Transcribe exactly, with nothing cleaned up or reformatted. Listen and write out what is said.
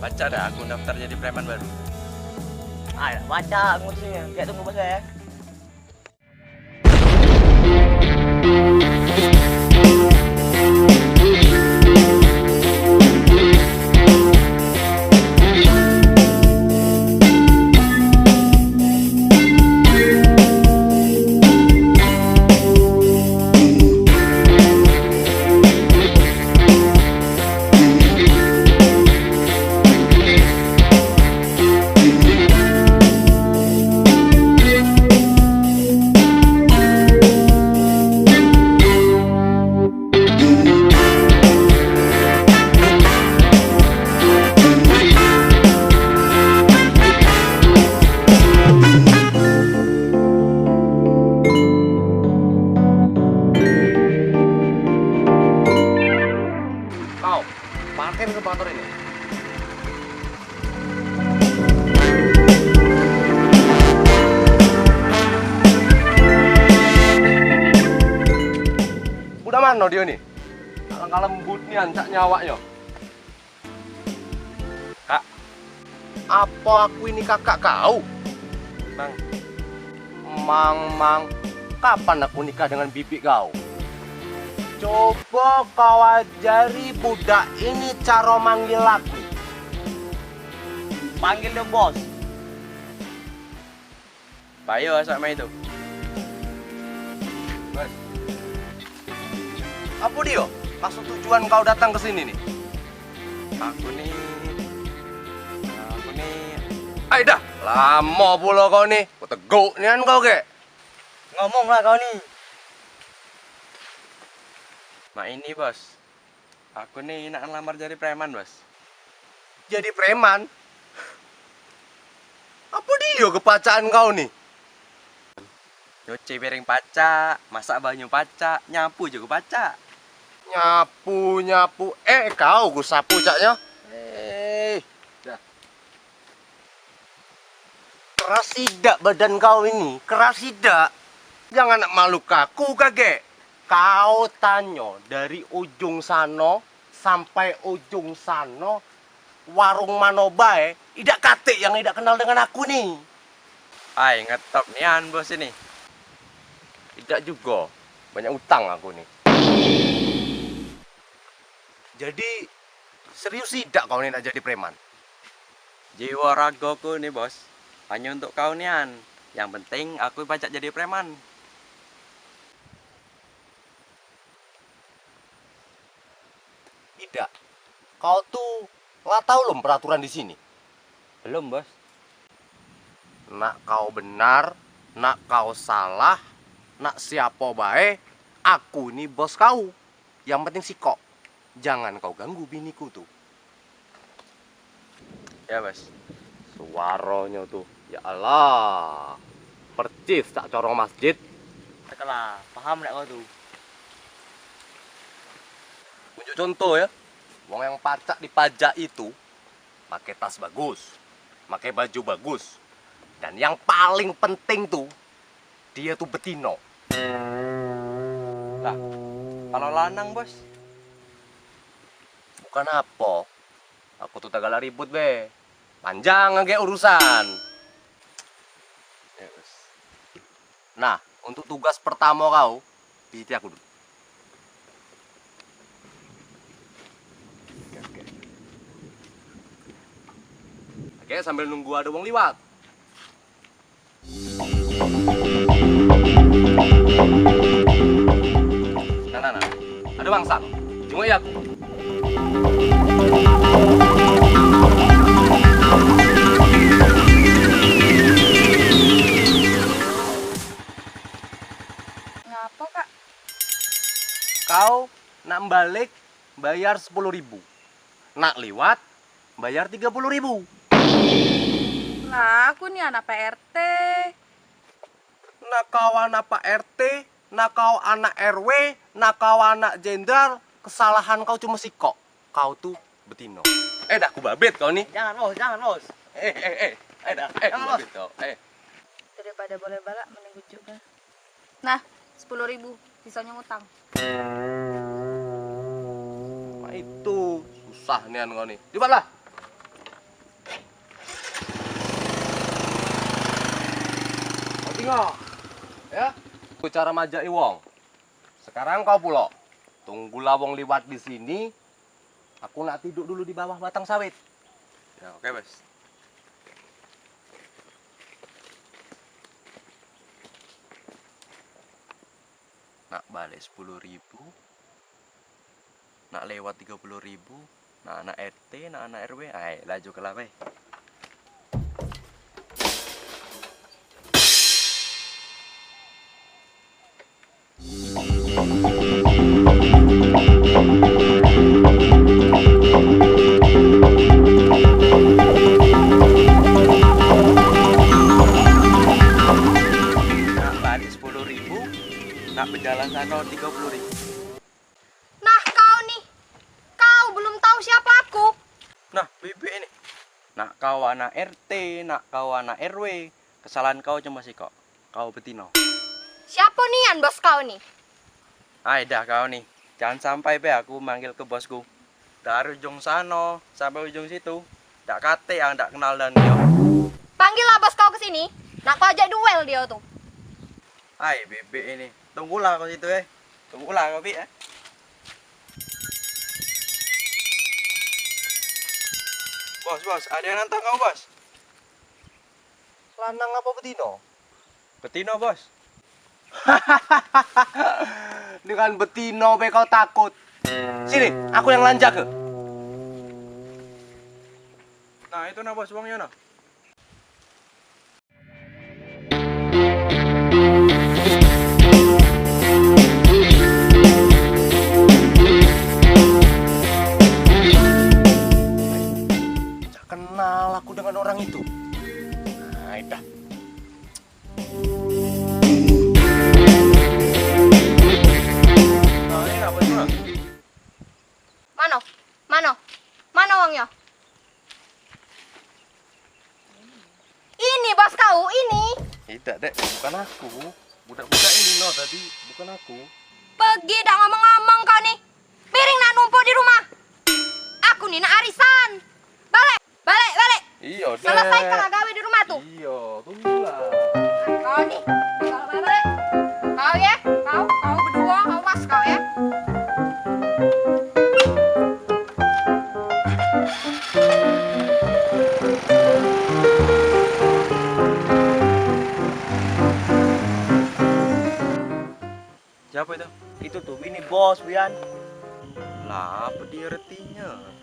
Pacak dah aku daftar jadi preman baru. Ah, dak pacak ngurusnyo. Kak, tunggu bos ya. Kau, parkir ke motor ini. Budak mano dio ni? Alangkah lembut nian cak nyawaknyo. Kak. Apo aku ini kakak kau? Mang. Mang, mang, kapan aku nikah dengan bibik kau? Coba kau ajari budak ini caro manggil aku. Panggil dio bos. Payo asak main tu. Bos. Apo dio? Maksud tujuan kau datang ke sini ni? Aku ni, aku ni. Ai dah, lamo pulo kau ni. Kau teguk nian kau kek. Ngomonglah kau ni. Mak ini, Bos. Aku ni nak ngelamar jadi preman, Bos. Jadi preman? Apo dio kepacaan kau ni? Nyuci piring pacak, masak banyu pacak, nyapu jugo pacak. Nyapu, nyapu. Eh, kau ku sapu caknyo. Eh, dah. Keras idak badan kau ini, keras idak. Jangan nak malu kaku kagek. Kau tanyo dari ujung sano sampai ujung sano, warung mano bae, idak katek yang idak kenal dengan aku ni. Ai, ngetop nian bos ini. Idak jugo, banyak utang aku ni. Jadi, serius idak kau ni nak jadi preman? Jiwa ragoku ni, Bos, hanyo untuk kau nian. Yang penting aku pacak jadi preman. Idak. Kau tu la tau lom peraturan di sini? Belum, Bos. Nak kau benar, nak kau salah, nak siapo bae, aku ni bos kau. Yang penting sikok, jangan kau ganggu biniku tu. Ya, Bos. Suaronyo tu, ya Allah. Percis cak corong masjid. Tekelah, paham dak kau tu? Unjuk contoh ya. Wong yang pacak dipajak itu make tas bagus, make baju bagus. Dan yang paling penting tu, dia tu betino. Lah, kalau lanang, Bos? Bukan apo. Aku tu tak galak ribut be. Panjang age urusan. Ya, Bos. Nah, untuk tugas pertamo kau, pijiti aku dulu. Oke, oke. Oke, sambil nunggu ada wong liwat. Nah, nah, nah. Ada mangsa. Jenguk ya aku. Ngapo, Kak? Kau nak balik bayar sepuluh ribu. Nak liwat bayar tiga puluh ribu. Lah, aku ni anak Pak R T. Nak kau anak Pak R T, nak kau anak R W, nak kau anak jenderal, kesalahan kau cuma sikok. Kau tu betino. Eh, dah aku babit kau ni. Jangan, Bos, jangan, Bos. Eh, eh, eh. Eh, dah. Eh, jangan, Bos. Babit kau. Eh. Daripada boleh balak, mending kucuk dah. Nah, sepuluh ribu, sisonyo ngutang. Nah, itu susah nian kau ni. Liwatlah. Nah, ya. Aku cara majak wong. Sekarang kau pulo. Tunggulah wong liwat di sini. Aku nak tiduk dulu di bawah batang sawit. Ya, oke, Bos. Nak balik sepuluh ribu, nak lewat tiga puluh ribu, nak anak R T, nak anak R W, ai laju ke lah, weh. Nak balik sepuluh ribu, nak bejalan sano tiga puluh ribu. Nah, kau ni, kau belum tahu siapa aku. Nah, bibik ini. Nak kau anak R T, nak kau anak R W, kesalahan kau cuma sikok. Kau betino. Siapa nian bos kau ni? Ai dah kau ni. Jangan sampai be aku manggil ke bosku. Dari ujung sano sampai ujung situ, dak kate yang dak kenal dan dio. Panggillah bos kau ke sini. Nak kau ajak duel dio tu. Ai, bibik ini. Tunggulah kau situ, eh. Tunggulah kau, Bik, eh. Bos, bos, ada yang nantang kau, bos. Lanang apa betino? Betino, bos. Dengan betino be kau takut. Sini, aku yang lanjak ke. Nah, itu nah, bos, uangnya nah. Cak kenal aku dengan orang itu. Nah, dah. Nah, ini apa itu, nah? Mano? Mano? Mano wongnya? Ini bos kau, ini. Tidak, Dek. Bukan aku. Budak-budak ini no tadi. Bukan aku. Pergi dak ngomong-ngomong kau ni. Miring nak numpuk di rumah. Aku ni nak arisan. Balik, balik, balik. Iyo, Dek. Selesaikanlah gawe di rumah tu. Iyo, tunggulah. Kau ni, kau balik. Kau ya, kau, kau berdua, awas kau ya. Siapa itu? Itu tuh, ini bos, Wian. Lah, apa dia artinya?